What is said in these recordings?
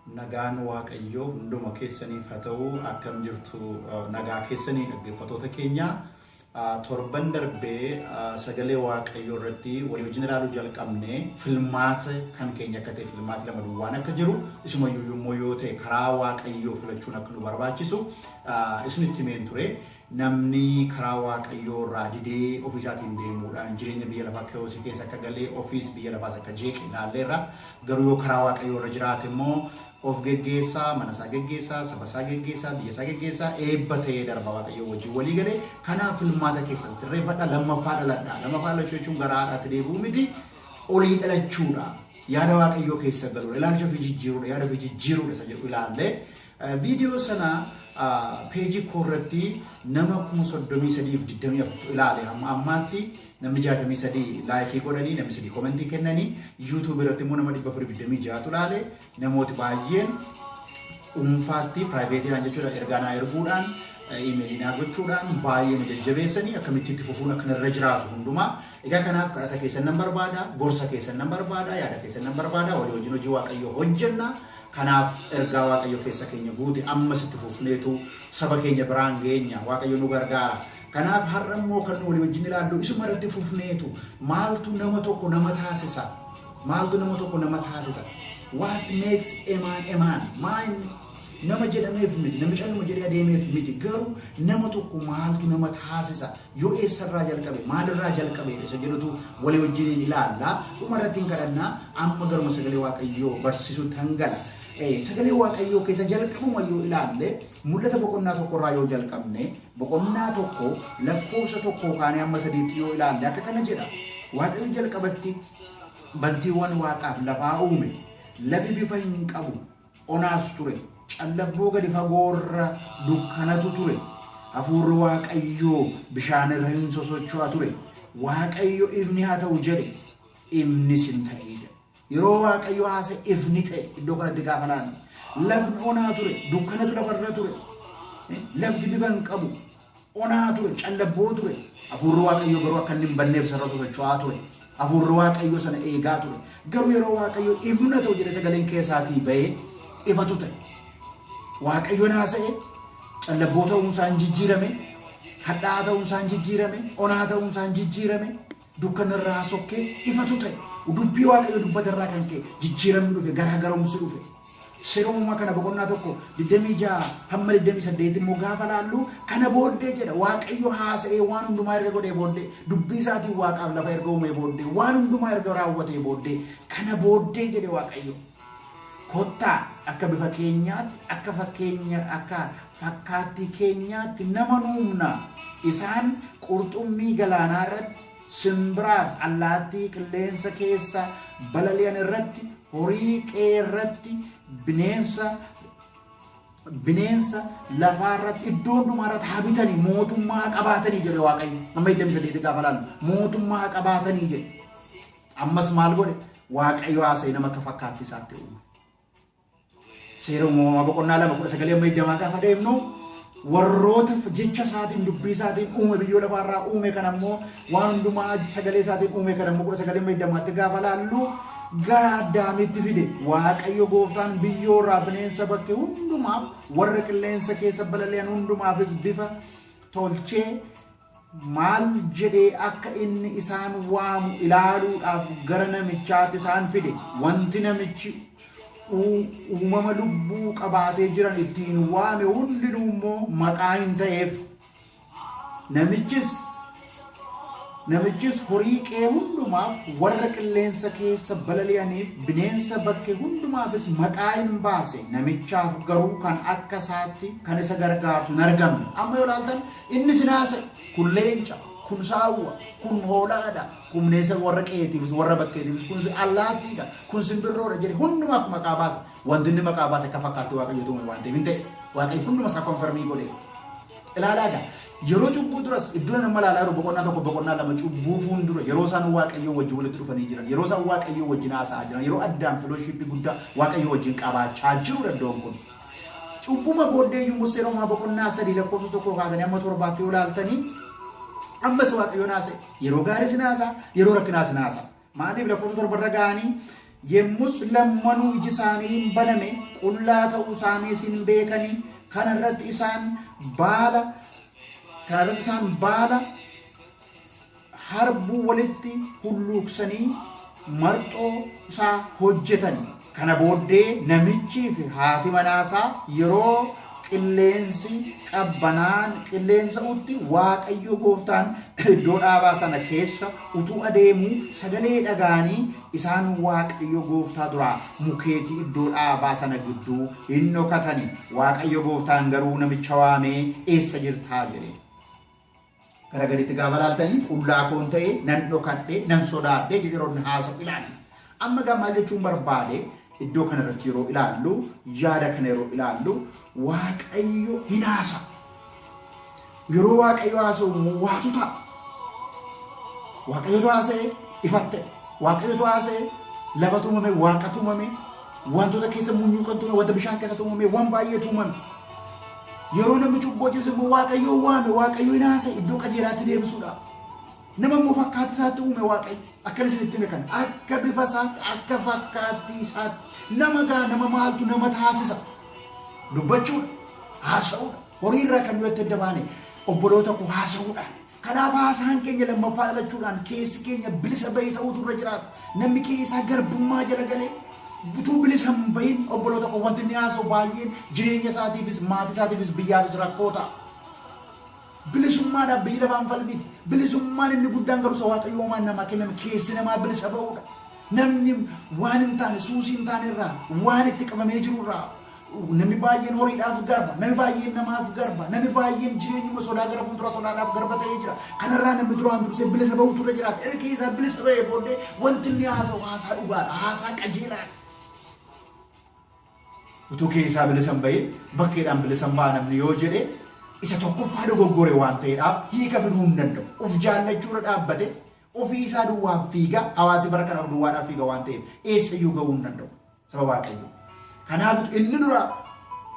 Nagaan Waaqayyoo hunduma keessaniif haa ta'u. Akkam jirtu? Nagaa keessanii, dhaggeeffattoota keenya? Torban darbee sagalee Waaqayyoo irratti walii wajjin ilaaluu jalqabne. Filmaata kan keenya akka ta'e, filmaati lama duwwaan akka jiru, isumayyuu yommuu yoo ta'e karaa Waaqayyoo filachuun akka nu barbaachisu isinitti himeen ture. Namni karaa Waaqayyoo irraa didee ofii isaatiin deemuudhaan jireenya biyya lafaa chaos keessa akka galee, ofiis biyya lafaas akka jeeqe ilaalleerra. Garuu yoo karaa Waaqayyoo irra jiraate immoo of geggeessaa, mana isaa geggeessaa, saba isaa geggeessaa, biyya isaa geggeessaa, eebba ta'ee darba Waaqayyoo wajjin walii galee. Kanaaf filmaata keessan sirreeffadha, lammaffaa dhaladha. Lammaffaa dhalachuu jechuun gara haadhaatti deebi'uu miti, olii dhalachuudha. Yaada Waaqayyoo keessa galuudha. Ilaalcha ofii jijjiiruudha, yaada ofii jijjiiruudha isa jedhu ilaallee. Viidiyoo sana peejii koo irratti nama 33,024 ilaale. Hamma ammaatti namni 63 like godhanii, namni 3 comment kennanii, YouTube irratti immoo nama 426tu ilaale. Namooti baay'een dhuunfaatti, privateiidhaan jechuudha, ergaa naa erguudhaan, email naa gochuudhaan baay'ee nu jajjabeessanii akkamitti itti fufuun akka irra jiraatu hundumaa. Egaa kanaaf kadhata keessan nan barbaada, gorsa keessan nan barbaada, yaada keessan nan barbaada. Walii wajjin hojii Waaqayyoo hojjenna. Kanaaf ergaa Waaqayyo keessa keenya guute ammas itti fufneetu saba keenya biraan geenya. Waaqayyo nu gargaara. Kanaaf har'a immoo kan nu walii wajjin ilaallu isuma irratti fufneetu, maaltu nama tokko nama taasisa? Maaltu nama tokko nama taasisa? What makes a man a man? Maan nama jedhameef miti, namni calluma jedhee adeemeef miti. Garuu nama tokko maaltu nama taasisa? Yoo eessarraa jalqabe, maalirraa jalqabe isa jedhutu walii wajjiniin ilaalla. Dhuma irratti hin kadhannaa. Amma garuma sagalee Waaqayyoo barsiisutti hangala. Sagalee Waaqayyoo keessa jalqabuma yoo ilaalle, Mul'ata boqonnaa 1rraa yoo jalqabne, boqonnaa 1 lakkoofsa 1 kaanee hamma 3tti yoo ilaalle, akka kana jedha. Waaqayyo jalqabatti bantiiwwan waaqaaf lafaa uume. Lafi bifa hin qabu, onaas ture. Callabboo gadi fagoorra dukkanatu ture. Hafuurri Waaqayyoo bishaan irra hin sosocho'a ture. Waaqayyo, "Ifni haa ta'u" jedhe, ifnis hin ta'e jedhe. Yeroo Waaqayyo haasa'e ifni ta'e. Iddoo kanatti gaafa laallu, lafni onaa ture, dukkanatu lafarra ture. Lafti bifa hin qabu, onaa ture, callabboo ture. Hafuurri Waaqayyo garuu akka inni hin banneef sarara sosocho'aa ture. Hafuurri Waaqayyo sana eegaa ture. Garuu yeroo Waaqayyo "Ifna ta'u" jedhe, sagaleen keessaatii bahee ifatu ta'e. Waaqayyoon haasa'e, callabboo ta'uunsaan hin jijjiirame, hadhaa'aa ta'uunsaan hin jijjiirame, onaa ta'uunsaan hin jijjiirame, dukkanarraa sokkee ifatu ta'e. Dubbii Waaqayyo dubbatarraa kan ka'e jijjiiramni dhufe, garaagarumsi dhufe. Seera Uumamaa kana boqonnaa 1 26 hamma 28 immoo gaafa laallu, kana booddee jedha. Waaqayyo haasa'ee waan hundumaa erga godhee booddee, dubbii isaatiin waaqaaf lafa erga uumee booddee, waan hundumaa erga raawwatee booddee, kana booddee jedhe Waaqayyo, "Kottaa akka bifa keenyaatti, akka fakkeenya, akka fakkaattii keenyaatti nama nuumna. Isaan qurxummii galaanaa irratti, simbiraaf allaattii qilleensa keessa balali'an irratti, horii qe'ee irratti, bineensa lafaa irratti, iddoo hundumaa irratti haa bitanii, mootummaa haa qabaatanii" jedhe Waaqayyo. Amma 28 gaafa laallu, mootummaa haa qabaatanii jedhe. Ammas maal godhe? Waaqayyo haasa'e, nama akka fakkaattii isaatti uume. Seera Uumamaa boqonnaa 2 19 hamma 20 gaafa deemnu, warroota jecha isaatiin, dubbii isaatiin uume, biyyoo lafaarraa uume kan ammoo waan hundumaa sagalee isaatiin uume kan ammoo 19 hamma 20tti gaafa laallu, gara Addaamitti fide. Waaqayyo gooftaan biyyoo irraa bineensa bakkee hundumaaf, warra qilleensa keessa balali'an hundumaafis bifa tolchee, maal jedhee akka inni isaan waamu ilaaluudhaaf gara namichaatti isaan fide. Wanti namichi uumama lubbuu qabaatee jiran ittiin waame hundinuu immoo maqaa hin ta'eef. Namichis horii qe'ee hundumaaf, warra qilleensa keessa balali'aniif, bineensa bakkee hundumaafis maqaa hin baase. Namichaaf garuu kan akka isaatti kan isa gargaartu hin argamne. Amma yoo ilaaltan, inni sinaasa kun leenca, kun saawwa, kun hoolaadha, kun bineensa warra qe'eetiifis warra bakkeetiifis, kun allaattiidha, kun simbirroodha jedhe hundumaaf maqaa baase. Wanti inni maqaa baase akka fakkaatti Waaqayyo uume waan ta'eef hin ta'e. Waaqayyo hunduma isaa confirm godhe. Ilaalaa egaa, yeroo cubbuu duras iddoo nama ilaalaa jiru, boqonnaa 1, boqonnaa 2, cubbuu fuuldura, yeroo isaan Waaqayyoo wajjin walitti dhufanii jiran, yeroo isaan Waaqayyoo wajjin haasa'aa jiran, yeroo Addaam fellowship guddaa Waaqayyoo wajjin qabaachaa jirudha iddoon kun. Cubbuma booddee iyyuu Seera Uumamaa boqonnaa 3 lakkoofsa 1 kaatanii amma 7tti yoo ilaaltanii, ammas Waaqayyoon haasa'e. Yeroo gaarii sin haasa'a, yeroo rakkinaas sin haasa'a. Maaliif? Lakkoofsa 7rra ga'anii Yemmus lammanuu iji isaanii hin baname, qullaa ta'uu isaaniis hin beekanii. Kanarratti isaan baala kanarratti isaan baala harbuu walitti hulluuqsanii marxoo isaa hojjetan. Kana booddee namichii fi haati manaasaa yeroo qilleensi qabbanaan qilleensa'utti Waaqayyo gooftaan iddoo dhaabaa sana keessa utuu adeemuu sagalee dhaga'anii isaan Waaqayyo gooftaa duraa mukeetii iddoo dhaabaa sana gidduu hin dhokatani. Waaqayyo gooftaan garuu namicha waamee, "Eessa jirtaa?" jedhe. Gara gaditti gaafa laaltanii, "Qullaa koon ta'e, nan dhokadhe, nan sodaadhe" jedhe yeroo inni haasa'u ilaali. Amma gaa maal jechuun barbaade, iddoo kanarratti yeroo ilaallu, yaada kana yeroo ilaallu, Waaqayyo hin haasa. Yeroo Waaqayyo haasa'u immoo waatu ta'a. Waaqayyotu haasa'e, ifatte. Waaqayyotu haasa'e, lafatu uumame, waaqatu uumame, wantoota keessa munyuuqantu uumame, wanta bishaan keessatti uumame, waan baay'eetu uumame. Yeroo namni cubbuu hojjetu immoo Waaqayyo waame, Waaqayyo hin haasa'e iddoo qajeelaatti deebisuudhaaf. Nama immoo fakkaatti isaatti uume Waaqayyo. Akkana isinitti hime kana. Akka bifa isaatti, akka fakkaattii isaatti. Nama gaa nama maaltu nama taasisa? Dubbachuudha, haasa'uudha. Horii irraa kan nuyi adda baane, obboloota koo, haasa'uudhaan. Kanaaf haasaan keenya lammaffaa dhalachuudhaan keessi keenya bilisa bahee ta'uutu irra jiraata. Namni keessaa garbummaa jala galee utuu bilisa hin bahin, obboloota koo, wanti inni haasa'u baay'een jireenya isaatiifis, maatii isaatiifis, biyyaafis rakkoo ta'a. Bilisummaadhaaf biyyi lafaan falmiti. Bilisummaan inni guddaan garuu isa Waaqayyo uumaan namaa kenname, keessi namaa bilisa ba'uudha. Namni waan hin taane, suusii hin taane irraa, waan itti qabamee jiru irraa, namni baay'een horiidhaaf garba, namni baay'een namaaf garba, namni baay'een jireenyuma sodaa gara fuuldura sodaadhaaf garba ta'ee jira. Kanarraa namni duraan dursee bilisa ba'uutu irra jiraata. Erga keessaa bilisa ba'ee booddee wanti inni haasa'u haasaa dhugaadha, haasaa qajeelaadha. Utuu keessaa bilisa hin bahin bakkeedhaan bilisa hin ba'a namni yoo jedhe, isa tokkoffaa dogoggore waan ta'eedhaaf hiika fiduu hin danda'u. Of jaallachuu irra dhaabbate ofii isaa duwwaaf fiiga, hawaasi bara kana of duwwaadhaaf fiiga waan ta'eef eessayyuu ga'uu hin danda'u. Saba Waaqayyoo. Kanaaf inni dura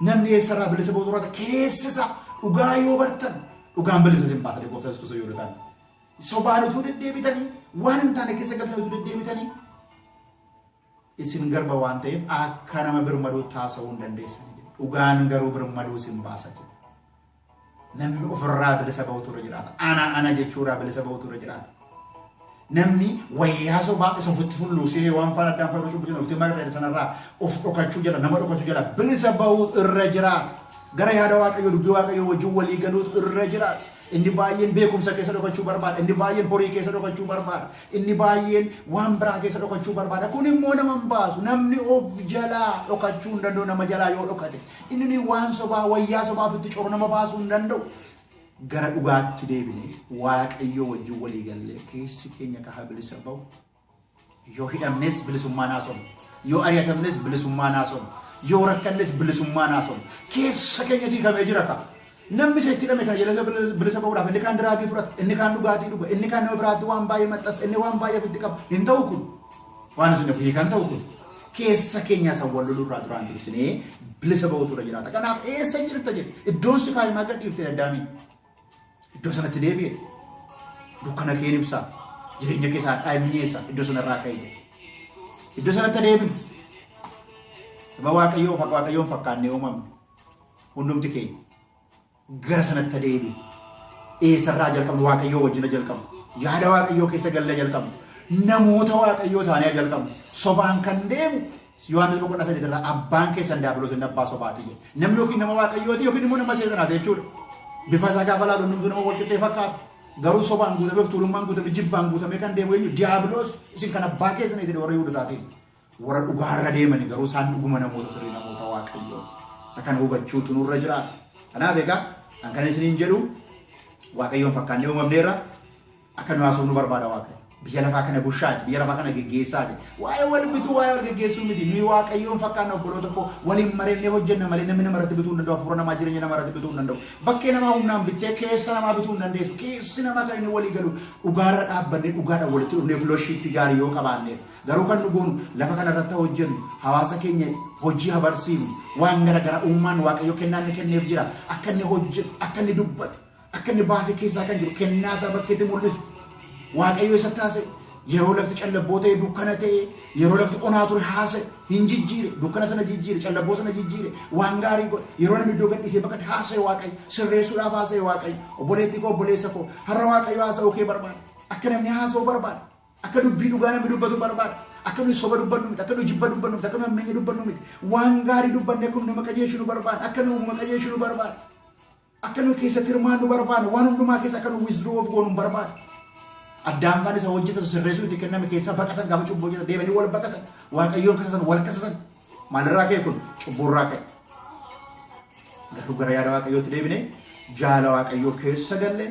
namni eessarraa bilisa ba'u turata keessa isaa dhugaa yoo bartan, dhugaan bilisa isin baasa, gooftaa Yesuus yoo ta'an. Sobaan utuu deddeebitanii, waan hin taane keessa galtanii utuu deddeebitanii, isin garba waan ta'eef akka nama birmaduutti haasa'uu hin dandeessani jedhe. Dhugaan garuu birmaduu isin baasa jedhe. Namni ofirraa bilisa ba'utu irra jiraata. Ana ana jechuurraa bilisa ba'utu irra jiraata. Namni wayyaa sobaa isa ofitti fulluusee waan faana addaan fayyadu cubbuu ofitti marre sanarraa of dhokachuu jala, nama dhokachuu jala bilisa ba'uu irra jiraata. Gara yaada Waaqayyoo, dubbii Waaqayyoo wajjin walii galuutu irra jiraata. Inni baay'een beekumsa keessa dhokachuu barbaada. Inni baay'een horii keessa dhokachuu barbaada. Inni baay'een waan biraa keessa dhokachuu barbaada. Kun immoo nama hin baasu. Namni of jalaa dhokachuu hin danda'u nama jalaa yoo dhokate. Inni waan sobaa, wayyaa sobaa ofitti coru nama baasuu hin danda'u. Gara dhugaatti deebinee Waaqayyoo wajjin walii gallee keessi keenya kaha bilisa ba'u. Yoo hidhamnes bilisummaan haasofna. Yoo ari'atamnes bilisummaan haasofna. Yoo rakkannes bilisummaan haasofna. Keessa keenya hiikamee jira ka. Namni isa itti hidhame kana jala bilisa ba'uudhaaf inni kaan drug fudhata, inni kaan dhugaatii dhuga, inni kaan nama biraatti waan baay'ee maxxansa, inni waan baay'ee ofitti qaba. Hin ta'u kun. Waan isin hiikan ta'u kun. Keessa keenya isa wal lolurraa duraan dursinee bilisa ba'uutu irra jiraata. Kanaaf "Eessa jirta?" jedhe. Iddoon si kaa'imaa gad dhiifte, Addaamiin. Iddoo sanatti deebi'e. Dukkana keen ibsaa. Jireenya keessaa hadhaa mi'eessa. Iddoo sanarraa ka'e. Iddoo sanatti deebinu. Saba Waaqayyoo, Waaqayyoon fakkaannee uumamne. Hundumti keenya. Gara sanatti deebinu. Eessarraa jalqabnu? Waaqayyoo wajjin jalqabnu. Yaada Waaqayyoo keessa gallee jalqabnu. Namoota Waaqayyoo taanee jalqabnu. Sobaan kan deemu, Yohaannis boqonnaa 3 irraa, "Abbaan keessan Daabiloos, inni abbaa sobaati" jedhe. Namni yookiin nama Waaqayyooti yookiin immoo nama seexanaati jechuudha. Bifa isaa gaafa ilaalu hundumtuu nama wal qixxee fakkaata. Garuu sobaan guutamee, of tuulummaan guutamee, jibbaan guutamee kan deemu eenyu? Diyaabiloos. "Isin kan abbaa keessanii" jedhe warra Yihuudotaatiin. Warra dhugaarra deemani garuu isaan dhuguma namoota sirrii, namoota Waaqayyooti. Isa kana hubachuutu nurra jiraata. Kanaaf egaa kan kana isiniin jedhu, Waaqayyoon fakkaannee uumamneerra, akka nu haasofnu barbaada Waaqayyo. Biyya lafaa kana bushaati, biyya lafaa kana geggeessaati. Waa'ee wal bituu, waa'ee wal geggeessuu miti. Nuyi Waaqayyoon fakkaanna, obboloota koo, waliin mareennee hojjenna malee namni nama irratti bituu hin danda'u. Hafuura namaa, jireenya namaa irratti bituu hin danda'u. Bakkee namaa humnaan bittee keessa namaa bituu hin dandeessu. Keessi namaa kan inni walii galu dhugaarra dhaabbannee, dhugaadhaan walitti dhufnee fellowship gaarii yoo qabaanneef. Garuu kan nu goonu lafa kana irratti hojjennu, hawaasa keenya hojii habarsiifnu, waan gara gara uumaan Waaqayyo kennaa inni kenneef jira. Akka inni hojjetu, akka inni dubbatu, akka inni baasee keessaa kan jiru kennaa isaa bakkeetti mul'isu. Waaqayyo isa taasise. Yeroo lafti callabboo ta'e, dukkana ta'e, yeroo lafti onaa ture haasa'e, hin jijjiire, dukkana sana jijjiire, callabboo sana jijjiire, waan gaarii godhe. Yeroo namni iddoo gadhiisee baqate haasa'e Waaqayyo, sirreessuudhaaf haasa'e Waaqayyo. Obboleettii koo, obboleessa koo, har'a Waaqayyo haasa'uu kee barbaada. Akka namni haasa'u barbaada. Akka dubbii dhugaa namni dubbatu barbaada. Akka nuyi soba dubbannu miti, akka nuyi jibba dubbannu miti, akka nuyi hammeenya dubbannu miti. Waan gaarii dubbanne akka nu nama qajeelchinu barbaada. Akka nu uumama qajeelchinu barbaada. Akka nuyi keessatti hirmaannu barbaada. Waan hundumaa keessa akka nu withdraw of goonu barbaada. Addaam faan isa hojjetan sirreessuu itti kenname keessaa baqatan. Gaafa cubbuu hojjetan deemanii wal baqatan. Waaqayyoon kasasan, wal kasasan. Maalirraa ka'e kun? Cubbuurraa ka'e. Garuu gara yaada Waaqayyootti deebine, jaala Waaqayyoo keessa galle.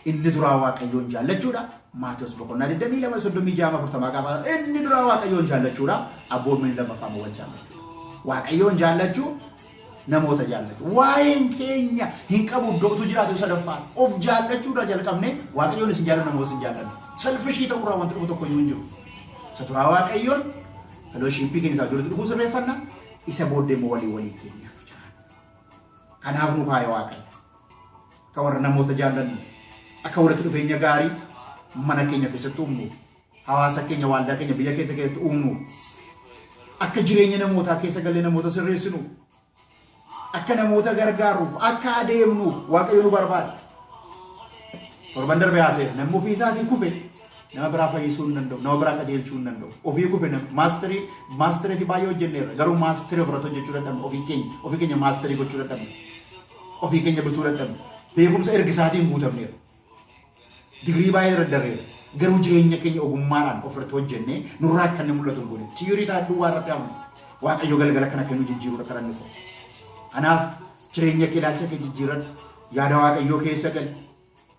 Inni duraa Waaqayyoon jaallachuudha. Maatiyus boqonnaa 22 36 40 qaba. Inni duraa Waaqayyoon jaallachuudha. Abboommiin lammaffaa wal jaallachuudha. Waaqayyoon jaallachuu, namoota jaallachuu. Waa'een keenya hin qabu iddootu jiraatu sadaffaan. Of jaallachuudha jalqabne, Waaqayyoon isin jaallannu, namoota isin jaallannu. Selfish ta'uurraa wanti dhufu tokko iyyuu hin jiru. Isa duraa Waaqayyoon fellowship keenya isaa jirutti dhufuu sirreeffanna. Isa booddee immoo walii walii keenyaaf jiraanna. Kanaaf nu kaa'e Waaqayyo. Akka warra namoota jaallannu, akka walitti dhufeenya gaarii mana keenya keessatti uumnuuf, hawaasa keenya, waaldaa keenya, biyya keessa keessatti uumnuuf, akka jireenya namootaa keessa galee namoota sirreessinuuf, akka namoota gargaaruuf, akka adeemnuuf Waaqayyo nu barbaada. Torban darbe haasa'eera. Namni ofii isaatii kufe nama biraa fayyisuu hin danda'u, nama biraa qajeelchuu hin danda'u. Ofii kufe mastery mastery baay'ee hojjenneerra. Garuu mastery ofirratti hojjechuu dadhabne. Ofii keenya mastery gochuu dadhabne. Ofii keenya bituu dadhabne. Beekumsa ergisaatiin guutamneerra. Digirii baay'ee daddarreera. Garuu jireenya keenya ogummaadhaan ofirratti hojjennee nurraa akka inni mul'atu hin goone. Theory ta'a duwwaa irratti hafne. Waaqayyo galgala kana kennu jijjiiruudha karaa inni. Kanaaf jireenya kee, ilaalcha kee jijjiirradhu. Yaada Waaqayyoo keessa gali.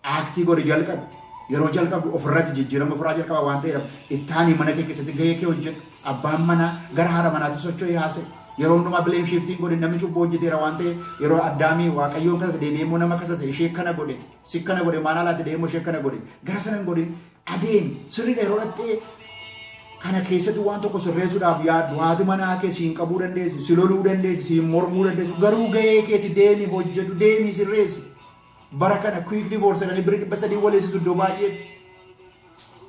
Act godhi, jalqabi. Yeroo jalqabdu ofirratti jijjiirama ofirraa jalqaba waan ta'eef, ittaanii mana kee keessatti gahee kee hojjedhu. Abbaan manaa gara haadha manaatti socho'ee haasa'e. Yeroo hundumaa blame shifting godhe. Namni cubbuu hojjeteera waan ta'eef, yeroo Addaamii Waaqayyoon kasase, deebi'ee immoo nama kasase, ishee kana godhe, si kana godhe, maal haalaatti deemuu ishee kana godhe, gara sana hin godhin, adeemi sirriidha. Yeroo dhattee kana keessatti waan tokko sirreessuudhaaf yaaddu, haati manaa kee siin qabuu dandeessi, si loluu dandeessi, siin mormuu dandeessi, garuu gahee keeti deemi hojjedhu, deemi sirreessi. Bara kana quick divorce jedhanii birrii 300 waleessisu iddoo baay'ee.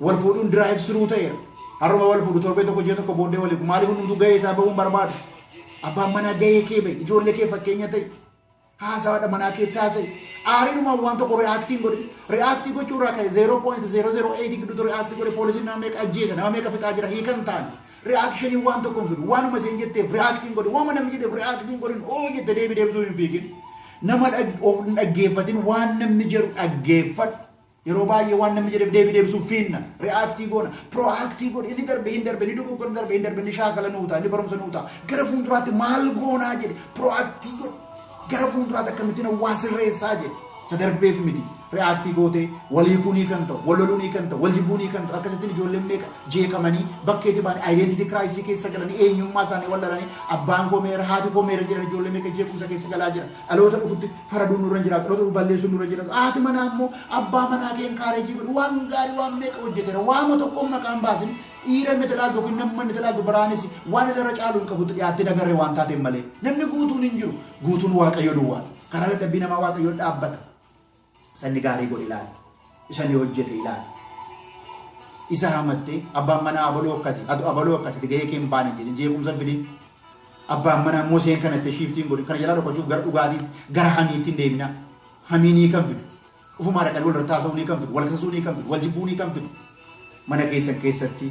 Wal fuudhuun drive through ta'eera. Har'uma wal fuudhu, torbee tokko, ji'a tokko booddee waliif. Maaliif? Hundumtuu gahee isaa bahuun barbaadu. Abbaan manaa gahee kee bahi, ijoollee kee fakkeenya ta'e. Haasawaadha manaa kee taasise. Aariidhumaan waan tokko react godhe. React gochuu irraa ka'e 0.008 gidduutti react godhe, poolisiin nama meeqa ajjeesa, nama meeqa fixaa jira hiikan ta'an. Reaction waan tokko hin fidu. Waanuma isheen jetteef react godhe, waanuma namni jetteef react godhin, oo jette deebi deebisuu hin fiigin. Nama of hin dhaggeeffatin, waan namni jedhu dhaggeeffadhu. Yeroo baay'ee waan namni jedheef deebii deebisuuf fiinna. React goona. Proact godhe. Inni darbe hin darbe, inni dogoggora darbe hin darbe, inni shaakala nuu ta'a, inni barumsa nuu ta'a. Gara fuulduraatti maal goonaa jedhe, proact godhe. Gara fuulduraatti akkamittiin waa sirreessaa jedhe. Isa darbeef miti. React gootee walii kunii kan ta'u, wal loluunii kan ta'u, wal jibbuunii kan ta'u, akkasittiin ijoolleen meeqa jeeqamanii bakkeetti ba'anii, identity crisis keessa galanii, eenyummaa isaanii wal dhalanii, abbaan koo meera, haati koo meera jedhan, ijoollee meeqa jeequmsa keessa galaa jira. Dhaloota dhufutti faraduun nurra hin jiraatu, dhaloota dhufu balleessuun nurra jiraatu. Haati manaa immoo abbaa manaa kee encourage godhu. Waan gaarii waan meeqa hojjeteera, waama tokkoon maqaan baasin. Dhiira inni ilaaltu yookiin nama inni ilaaltu biraanis waan isarra caalu hin qabutti dhiyaattee nagarree waan taateen malee. Namni guutuun hin jiru, guutuun Waaqayyo duwwaa. Karaa dadhabbii namaa Waaqayyo dhaabbata. Sanni gaarii godhe ilaali. Isa inni hojjete ilaali. Isa hamattee abbaan manaa abaluu akkasi, atu abaluu akkasi, gahee kee hin baane jedhin, jeequmsa hin fidin. Abbaan manaa immoo seen kanatti shifting godhin. Kana jalaa dhokachuuf gara dhugaatiitti, gara hamiitti hin deemina. Hamiinii kan fidu. Ufumaa dhaqanii wal irratti haasa'uu ni kan fidu, wal kasasuu ni kan fidu, wal jibbuu ni kan fidu. Mana keessan keessatti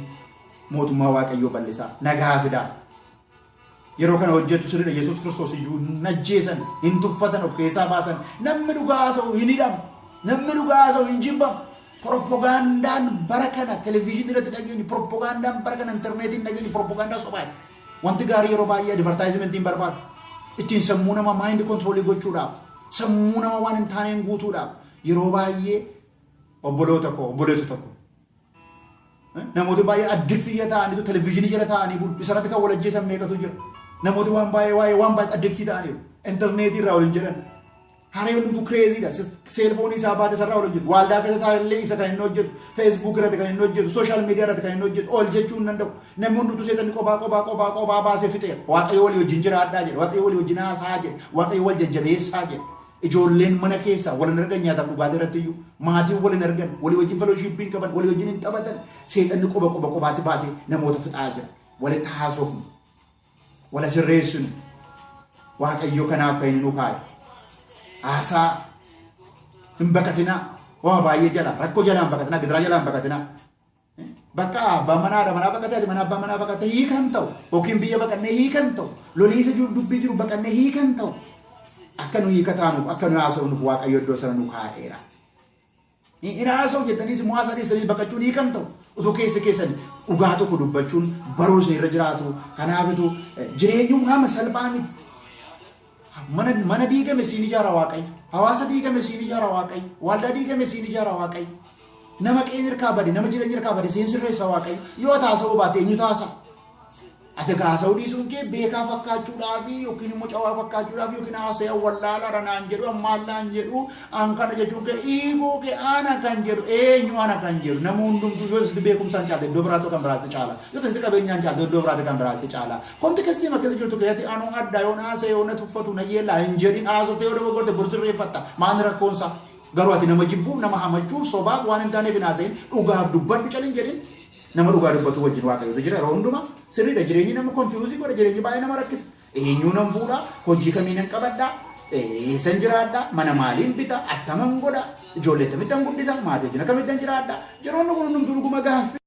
mootummaa Waaqayyoo bal'isaa, nagaa fidaa. Yeroo kana hojjetu sirriidha. Yesuus Kiristoos iyyuu hin ajjeesan, hin tuffatan, of keessaa baasan. Namni dhugaa haasa'u hin hidhamu. Namni dhugaa haasa'u hin jibbamu. Propagandaan bara kana televezyiinii irratti dhageenyu, propagandaan bara kana intarneetiin dhageenyu, propagaandaa sobaati. Wanti gaarii yeroo baay'ee advertisement hin barbaadu. Ittiin sammuu namaa mind control gochuudhaaf, sammuu namaa waan hin taaneen guutuudhaaf yeroo baay'ee, obboloota koo, obboleetota tokko. Namooti baay'ee addict ta'aniitu televezyiinii jala taa'anii bulu. Isarratti kan wal ajjeesan meeqatu jira. Namooti waan baay'ee waa'ee waan baay'ee addict ta'aniiru. Intarneetii irraa waliin jedhan. Haree hundumtuu crazydha. Cellphone isaa baate sarara waliin jedhu. Waaldaa keessa taa'ellee isa kan inni hojjetu. Facebook irratti kan inni hojjetu. Social media irratti kan inni hojjetu. Ol jechuu hin danda'u. Namni hundumtuu seetanni kophaa kophaa kophaa kophaa baasee fixeera. Waaqayyo walii wajjin jiraadhaa jedha. Waaqayyo walii wajjin haasaa jedha. Waaqayyo wal jajjabeessaa jedha. Ijoolleen mana keessaa wal hin argan nyaataaf dhugaatii irratti iyyuu maatiin wal hin argan, walii wajjin fellowship hin qaban, walii wajjin hin taphatan. Seexanni quba quba qubaatti baasee namoota fixaa jira. Walitti haasofnu, wala sirreessinu. Waaqayyo kanaaf kan inni nu kaa'e. Haasaa hin baqatinaa. Waa baay'ee jala rakkoo jalaa hin baqatinaa, gidiraa jalaa hin baqatinaa. Bakka abbaan manaa haadha manaa baqatee, ati mana abbaa manaa baqatee hiikan ta'u, yookiin biyya baqannee hiikan ta'u, loliisa jiru dubbii jiru baqannee hiikan ta'u. Akka nu hiika taanuuf, akka nu haasofnuuf Waaqayyo iddoo sana nu kaa'eera. Hin haasa'u jettaniis immoo haasaa dhiisanii baqachuun hiikan ta'u. Utuu keessa keessan dhugaa tokko dubbachuun baruu isin irra jiraatu. Kanaafitu jireenyi haama salphaa miti. Mana diigame siin ijaara Waaqayyo. Hawaasa diigame siin ijaara Waaqayyo. Waldaa diigame siin ijaara Waaqayyo. Nama qeen hirkaa bade, nama jireenya hirkaa bade siin sirreessa Waaqayyo. Yoo taasa'uu baate eenyu taasa? Ati haasa'uu dhiisuun kee beekaa fakkaachuudhaaf yookiin immoo cawaa fakkaachuudhaaf yookiin haasa'ee wallaala naan jedhu ammaallaan jedhu an kana jechuun kee ego kee ana kan jedhu eenyu ana kan jedhu. Nama hundumtuu yoo sitti beekumsaan caalte iddoo biraatti kan biraatti caala, yoo sitti qabeenyaan caalte iddoo biraatti kan biraatti caala. Context keessa jirtu keessatti anuu adda yoo haasa'e yoo na tuffatu na yeellaa hin jedhin. Haasofte yoo dogoggorte bor sirreeffatta, maal rakkoonsa? Garuu ati nama jibbuuf, nama hamachuuf, sobaaf waan hin taaneef hin haasa'in. Dhugaaf dubbadhu, calin jedhin. Nama dhugaa dubbatu wajjin Waaqayyotu jira yeroo hundumaa. Sirriidha, jireenyi nama confuse godha, jireenyi baay'ee nama rakkisa. Eenyuu nan fuudha? Hojii kamii nan qabadha? Eessan jiraadha? Mana maaliin bita? Attaman godha? Ijoollee akkamittan guddisa? Maatii wajjin akkamittan jiraadha? Yeroonni kun hundumtuu dhuguma gaaffii.